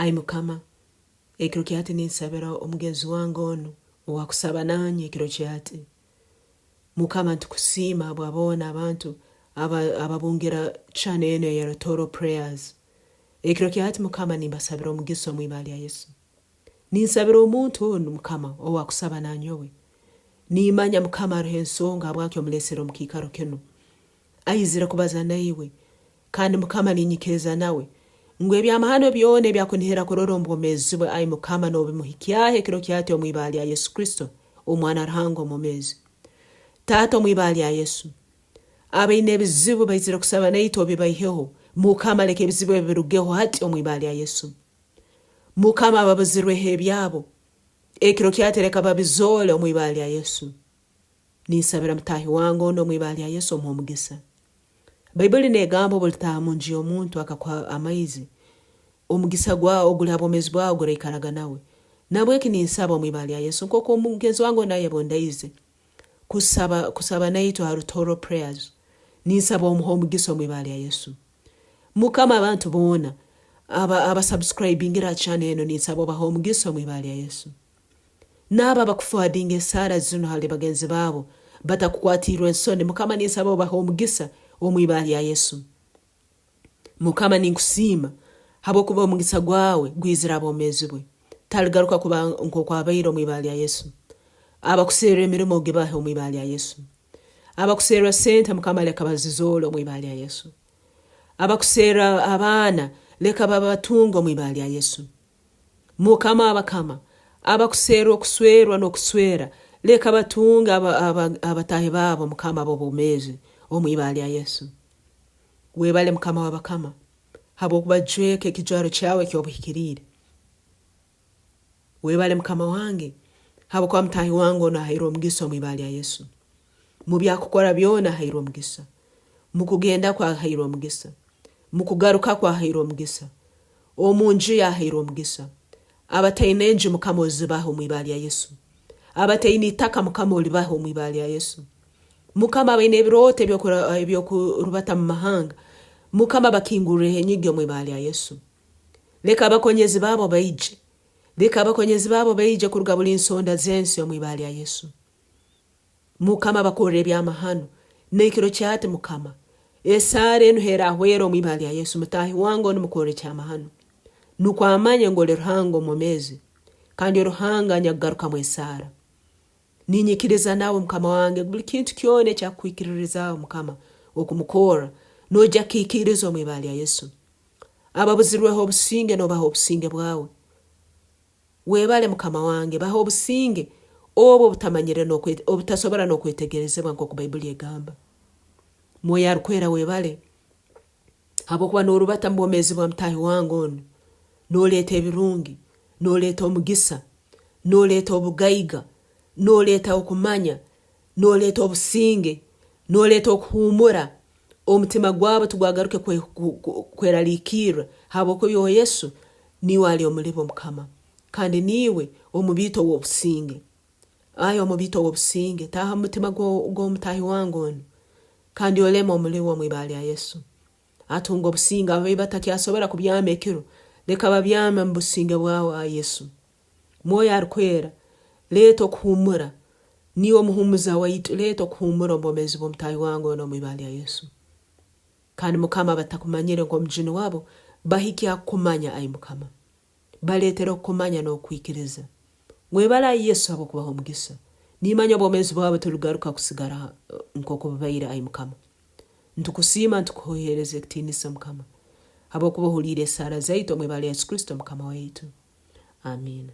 Ai Mukama, ekiro kya hati ninsabira omugenzi wange onu owakusaba nanye ekiro kya hati. Mukama nitukusiima habwa boona abantu ababungira channel enu eya Rutoro Prayers. Ekiro kya hati Mukama nimbasabira omugisa omu ibara lya Yesu. Ninsabira omuntu onu Mukama owakusaba nanyowe. Nimanya Mukama haroho ensonga habwaki omulesere omu kiikaro kinu. Aizire kubaza naiwe. Kandi Mukama ninyikiriza nawe ngu ebyamahano byona ebi akunihira kurora omu bwomeezi bwe, ai Mukama, nobimuhikyaho ekiro kya hati omu ibara lya Yesu Kristo, Omwana Ruhanga omwomeezi. Taata, omu ibara lya Yesu, abaine ebizibu baizire kusaba naitwe obibaiheho. Mukama, leka ebizibu ebi birugeho hati omu ibara lya Yesu. Mukama, ababuzirweho ebyabo, ekiro kya hati leka babizoole omu ibara lya Yesu. Ninsabira mutaahi wange onu omu ibara lya Yesu omuhe omugisa. Baibuli n'egamba obu olitaaha mu nju y'omuntu akakuha amaizi, omugisa gwawe oguli ha bwomeezi bwawe guraikaraga nawe. Nabweki ninsaba omu ibara lya Yesu nk'oku omugenzi wange onu ayebondaize kusaba kusaba naitwe ha Rutoro Prayers, ninsaba omuhe omugisa omu ibara lya Yesu. Mukama abantu boona aba abasubscribingire ha channel enu ninsaba obahe omugisa omu ibara lya Yesu. Naabo abakufowadinga esaara zinu hali bagenzi baabo batakukwatiirwe ensoni, Mukama ninsaba obahe omugisa omu ibara lya Yesu. Mukama ninkusiima habwokuba omugisa gwawe gwizire ha bwomeezi bwe. Taligaruka kuba nk'oku abaire omu ibara lya Yesu. Abakuserra emirimo ogibahe omu ibara lya Yesu. Abakuserra sente Mukama leka bazizoole omu ibara lya Yesu. Abakuserra abaana leka babatunge omu ibara lya Yesu. Mukama w'abakama, abakuserra okuswerwa n'okuswera, leka batunge abataahi baabo, Mukama, ab'obwomeezi, omu ibara lya Yesu. Webale, Mukama w'abakama, habw'okubajweka ekijwaro kyawe eky'obuhikiriire. Webale, Mukama wange, habwokuba mutaahi wange onu ahairwe omugisa omu ibara lya Yesu. Mu byakukora byona ahairwe omugisa. Mu kugenda kwe ahairwe omugisa. Mu kugaruka kwe ahairwe omugisa. Omu nju ye ahairwe omugisa. Abataine enju Mukama ozibahe omu ibara lya Yesu. Abataine itaka Mukama olibahe omu ibara lya Yesu. Mukama abaine ebirooto eby'okurubata mu mahanga Mukama bakingurreho enyigi omu ibara lya Yesu. Leka abakonyezi baabo baije. Leka abakonyezi baabo baije kuruga buli nsonda z'ensi omu ibara lya Yesu. Mukama bakorre ebyamahano nekiro kyati Mukama. Esaara enu herahwera omu ibara lya Yesu mutahi wange onu mukorre ekyamahano nukwo amanye ngu oli Ruhanga omwomezi kandi Ruhanga anyakugarukamu esaara. Ninyikiriza nawe Mukama wange buli kintu kyona ekyakukwikiririzaho Mukama okumukorra noija kukikiriza omu ibara lya Yesu. Ababuzirweho obusinge nobaha obusinge bwawe. Webale Mukama wange, bahe obusinge obu obutamanyire obutasobora n'okwetegerezebwa nk'oku Baibuli egamba. Mwoyo Arukwera webale habwokuba n'orubata mu bwomeezi bwa mutaahi wange onu, n'oleeta ebirungi, n'oleeta omugisa, n'oleeta obugaiga, n'oleeta okumanya, n'oleeta obusinge, n'oleeta okuhuumura, omutima gwabo tigwagaruke kweraliikirra habwokuba iwe Yesu niiwe ali omulibo Mukama, kandi niiwe omubiito ow'obusinge. Ai omubiito ow'obusinge, taaha mu mutima gw'omutaahi wange onu, kandi oleme omuliwe omu ibara lya Yesu. Atunge obusinge, abo batakyasobora kubyama ekiro, leka babyame omu businge bwawe, ai Yesu. Mwoyo Arukwera, leeta okuhuumura. Niiwe omuhuumuza waitu, leeta okuhuumura omu bwomeezi bw'omutaahi wange onu omu ibara lya Yesu. Kandi Mukama abatakumanyire nk'omujuni wabo, bahikye ha kukumanya, ai Mukama. Baleetere okukumanya n'okukwikiriza. Webale ai Yesu habw'okubaha omugisa. Nimanya obwomeezi bwabo tiburigaruka kusigara nk'oku bubaire, ai Mukama. Nitukusiima nitukuheereza ekitiinisa Mukama, habw'okuba ohuliire esaara zaitu omu ibara lya Yesu Kristo Mukama waitu. Amiina.